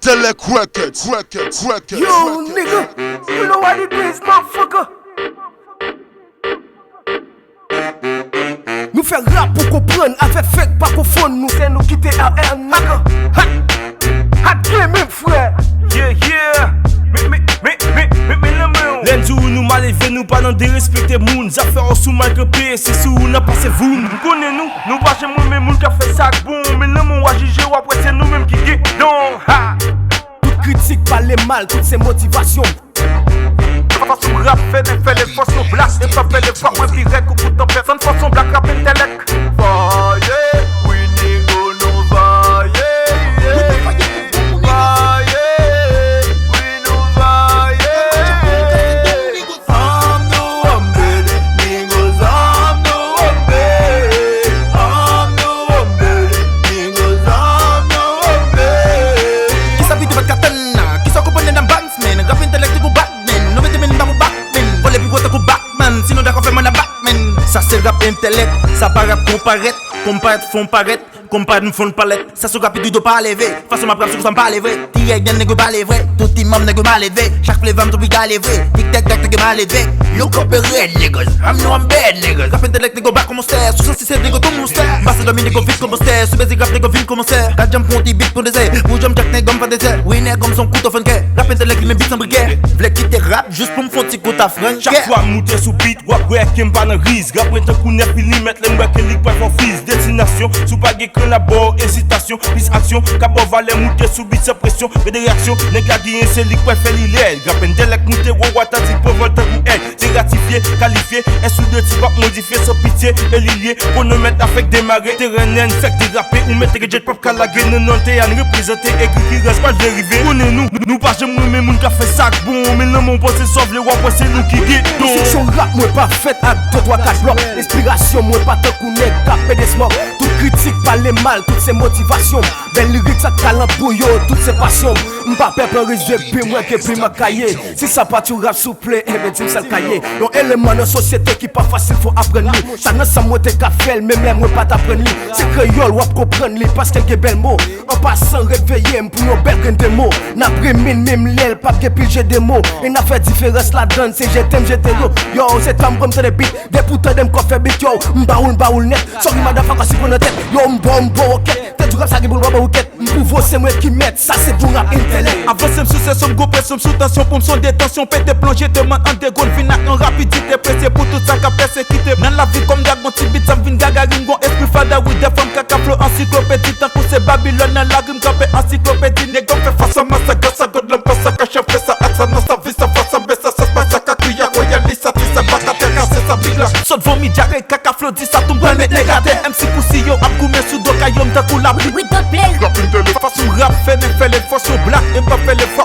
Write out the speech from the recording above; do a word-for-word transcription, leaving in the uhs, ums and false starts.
Intellect Records, Records, Records. Yo, nigga, you know what it is, motherfucker. Nou fè rap pou konprann, afè fake pa konfonn nou. Se nou ki te R R nigga. Ha! Hat gen menm frè. Yeah, yeah. Men, men, men, men, men, men lanmen w. Lè n di w nou mal elve, nou pa nan derespekte moun. Zafè w sou mal kanpe, se sou ou n ap pase voun. M konnen nou, nou pa janm renmen moun k ap fè sa k bon. Men lanmen w a jije, w ap wè se nou menm ki gen don. Ha! Tout kritik, pale mal, tout se motivasyon. Fason rap fè, fè lefò sou blak, e pa fè lefò mwen pi rèd kou kout tanpèt. San fason blak rap entèlèk. Vaye, wi nigo nou vaye, vaye, wi nou vaye. Ann nou anbe, nigo ann nou anbe, ann nou anbe, nigo ann nou anbe. Kisa pito bat katan? Kisa w konprann nan Batman? Rap entèlèk tankou Batman. Nou mete men nan pou Batman. Vòlè pi gwo tankou Batman. Si nou dakò fè manda Batman. Sa se rap entèlèk. Sa pa rap konparèt. Konparèt fon parèt. Konparèt m fon palèt. Sa sou rap pi do pa leve. Fason m ap rap se konsa m pale vre. Ti règ nèg yo pale vre. Tout ti manm nèg yo mal elve. Chak fleva m tou pi gale vre. Tik tèk tèk nèg yo mal elve. Yo kanpe rèd niggas. Ann nou anbe niggas. Rap entèlèk nèg yo bat kòman stè. Sou sansi se nèg yo tou monstè. M pase dòmi nèg yo vit kòman stè. Sou bezi rap nèg yo vin kòman stè. Gad jan m pran ti bit pou dezè. Pou janm djak nèg yo m fè dezè. Wi nèg yo m son kouto fè n kè. Rap entèlèk li men bit san brikè. Vle kite rap jis pou m fon ti kout a frenn kè. Chak fwa m moute sou bit, w ap wè ke m pa nan riz. Rap mwen tankou nèf milimèt, lè m wè ke li k pral fè w fiz. Destinasyon, si w pa gen kran l ap ba w ezitasyon. Plis aksyon, k ap ba w valè, moute sou bit san presyon. Gen de reyaksyon, nèg la genyen se li k pral fè li lèd. Rap entèlèk moute wo, w ata di pran vòl tankou èl. Se ratifye, kalifye, S ou de ti p ap modifye san pitye, e li lye. Konomèt la fèk demare, teren nèn fèk derape, ou mete gen jet p ap ka lage nan non te a n reprezante, egri ki rès pa vle rive. Konnen nou, nou pa janm renmen moun k ap fè sa k bon, men lanmou w panse sa w vle, w ap wè se nou ki gen don. Konstriksyon rap mwen pa fèt ak de twa kat blòk, enspirasyon mwen pa tankou nèg k ap pede smòk. Tout kritik pale mal, tout se motivasyon. Bèl lirik sa k kalanbouyo, tout se pasyon. M pa pè pran risk depi m wè ke plim ak kaye. Si sa pa tou rap souple, enben di m sa l ka ye. Yon eleman nan sosyete ki pa fasil fò aprann li. Sa nan san m mwen te ka fè l, menm lè mwen pa t aprann li. Se kreyòl w ap konprann li paske l gen bèl mo. An pasan, ret veye m pou yon bèl grenn demo. N ap rinmin menm lè l p ap gen pil je de mo. E n ap fè diferans ladann, se je t m jete yo. Yo, se tan m pran m tande bit. Depi w tande m kò fè bit yo, m ba ou l, m ba ou l nèt. Sorry madafaka si pran nan tèt. Yo, m ba w, m ba w wokèt. Tèt di rap sa gen pou l ba w wokèt. M pou vo se mwen ki mèt, sa se pou rap entèlèk. Avanse m sou sesyon, m gwo presyon, m sou tansyon, pou m sonde tansyon, pete plonje, demann andegwonn, vin ak yon rapidite prese pou tout sa k ap pèsekite. Nan lavi kòm dragon, ti bit sa m vin gagari, m gon espri fada, wi, dèfwa m kaka flo ansiklopedi, tankou se Babilòn nan lari, m kanpe ansiklopedi, nèg yo m fè fas a masak, gras a God, lòm pa sa ka chanpe sa, ak sa nan sa vi sa, fas a besa, sa pa sa ka kriye, royalis, sa ti sa, baka tèkase sa, big la. Sot vomi, dyare, kaka flo, di sa, tou m pral met nèg atè, M C pou si yo ap goumen sou do kay yo, m tankou lapli. Rap entèlèk. Fason rap fè, nèg fè lefò sou blak, e m p ap fè lefò